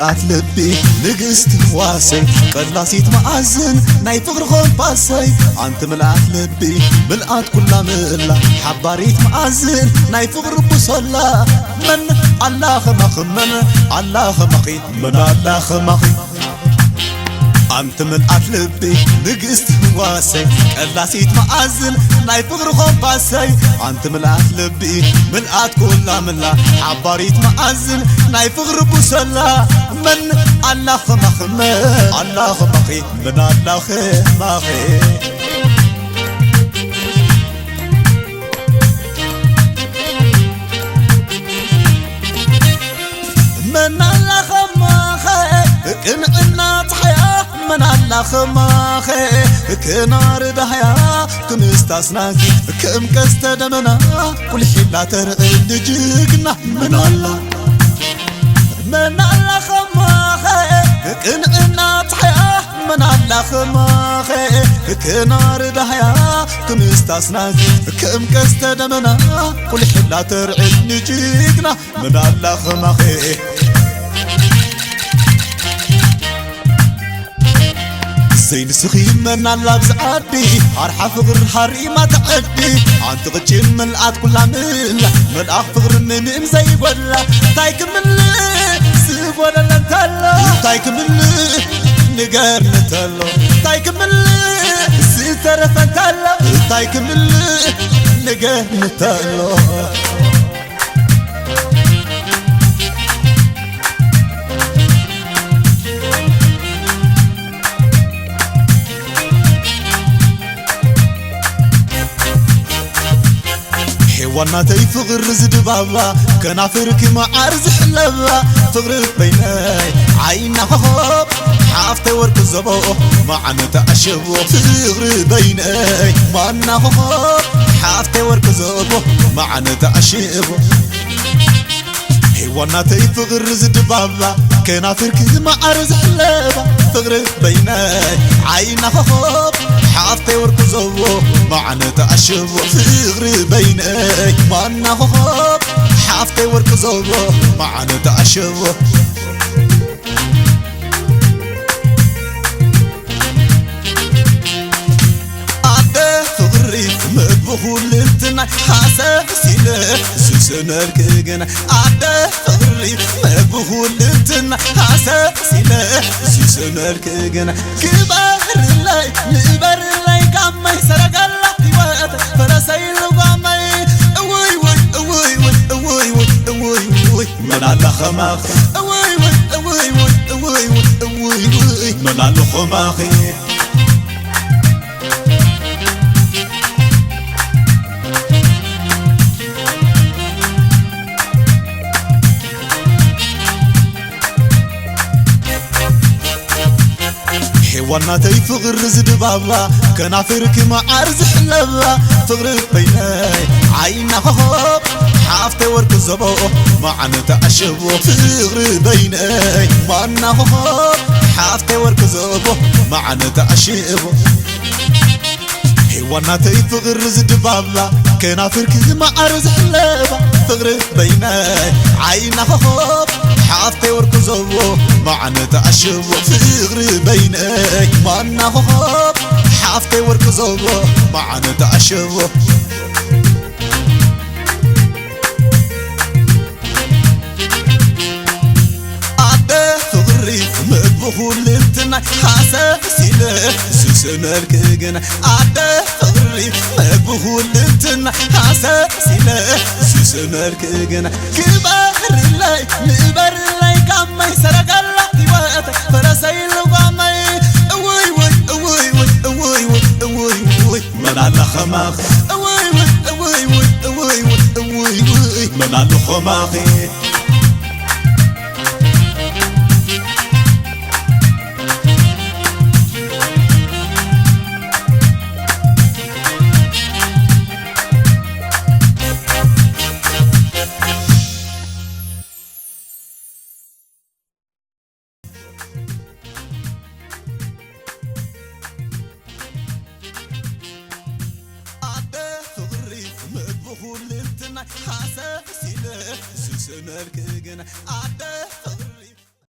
ምልኣት ልቢ ንግስቲ ህዋሰይ ቀላሲት መኣዝን ናይ ፍቕሪ ኾምፓሰይ ኣንቲ ምልኣት ልቢ ምልኣት ኩላ ምእላ ሓባሪት መኣዝን ናይ ፍቕሪ ቡሶላ መን ኣላ ኸማኺ መን ኣላ ኸማኺ መን ኣላ ኸማኺ ኣንቲ ምልኣት ልቢ ንግስቲ ህዋሰይ ቀላሲት መኣዝን ናይ ፍቕሪ ኾምፓሰይ ኣንቲ ምልኣት ልቢ ምልኣት ኩላ ምላ ሓባሪት መኣዝን ናይ ፍቕሪ ቡሰላ መን ኣላ ኸማኺ መን ኣላ ኸማኺ መን ኣላ ኸማኺ መን ኣላ ኸማኸ ቅንዕና ጸሓያ መን ኣላ ኸማኸ ክናር ዳህያ ክምስታስናኪ ከም ቀስተ ደመና ቁልሒላ ተርዕድ ጅግና መን ኣላ መን ኣላ ኸማኸ ቅንዕና ጸሓያ መን ኣላ ኸማኸ ክናር ዳህያ ክምስታስናኪ ከም ቀስተ ደመና ቁልሒላ ተርዕድ ንጅግና መን ኣላ ኸማኺ ዘይንስኺ መን ኣላ ኣብዚ ዓዲ ኣርሓ ፍቕሪ ሃሪማ ተዐዲ ኣንቲ ቅጭን ምልኣት ኩላ ምላ መልኣኽ ፍቕሪ ምንም ዘይጎድላ እንታይ ክምልእ ዝጎደለ እንተሎ እንታይ ክምልእ ንገርኒ እንተሎ እንታይ ክምልእ ዝተረፈ እንተሎ እንታይ ክምልእ ንገርኒ እንተሎ ሄዋናተይ ፍቕሪ ዝድባባ ከናፍርኪ መዓር ዝሕለባ ፍቕሪ በይነይ ዓይና ኾኾብ ሓፍተይ ወርቂ ዘቦ መዓነተ ኣሸቦ ፍቕሪ በይነይ ማና ኾኾብ ሓፍተይ ወርቂ ዘቦ መዓነተ ኣሸቦ ሄዋናተይ ፍቕሪ ዝድባባ ከናፍርኪ መዓር ዝሕለባ ፍቕሪ በይነይ ዓይና ኾኾብ ሓፍተይ ወርቂ ዘቦ መዓነተ ኣሸቦ ፍቕሪ በይነይ ማና ኾኾብ ሓፍተይ ወርቂ ዘቦ መዓነተ ኣሸቦ ኣደ ፍቕሪ ምግቢ ኩልንትናይ ሃሰስ ኢለ ዝስነልኪ ግን ኣደ ፍቕሪ ምግቢ ኩልንትናይ ሃሰስ ኢለ ዝስነልኪ ግን ክበርለይ ንበርለይ ጋመይ ሰረገላ ህይወት ፈረሰይ ልጓመይ እውይ ውይ እውይ ውይ እውይ ውይ እውይ ውይ መን ኣላ ኸማኺ እውይ ውይ እውይ ውይ እውይ ውይ እውይ ውይ መን ኣሎ ኸማኺ ሄዋናተይ ፍቕሪ ዝድባባ ከናፍርኪ መዓር ዝሕለባ ፍቕሪ በይነይ ዓይና ኾኾብ ሓፍተይ ወርቂ ዘቦ መዓነተ ኣሸቦ ፍቕሪ በይነይ ማና ኾኾብ ሓፍተይ ወርቂ ዘቦ መዓነተ ኣሸቦ ሄዋናተይ ፍቕሪ ዝድባባ ከናፍርኪ መዓር ዝሕለባ ፍቕሪ በይነይ ዓይና ኾኾብ ሓፍተይ ወርቂ ዘቦ መዓነተ ኣሸቦ ፍቕሪ በይነይ ማና ኾኾብ ሓፍተይ ወርቂ ዘቦ መዓነተ ኣሸቦ ኣደ ፍቕሪ ምግቢ ኩልንትናይ ሃሰስ ኢለ ዝስነልኪ ግን ኣደ ፍቕሪ ምግቢ ኩልንትናይ ሃሰስ ኢለ ዝስነልኪ ግን ክበርለይ ንበርለይ ጋመይ ሰረገላ ህይወት ፈረሰይ ልጓመይ እውይ ውይ እውይ ውይ እውይ ውይ እውይ ውይ መን ኣላ ኸማኺ እውይ ውይ እውይ ውይ እውይ ውይ እውይ ውይ መን ኣሎ ኸማኺ ኣደ ፍቕሪ ምግቢ ኩልንትናይ ሃሰስ ኢለ ዝስነልኪ ግን ኣደ ፍቕሪ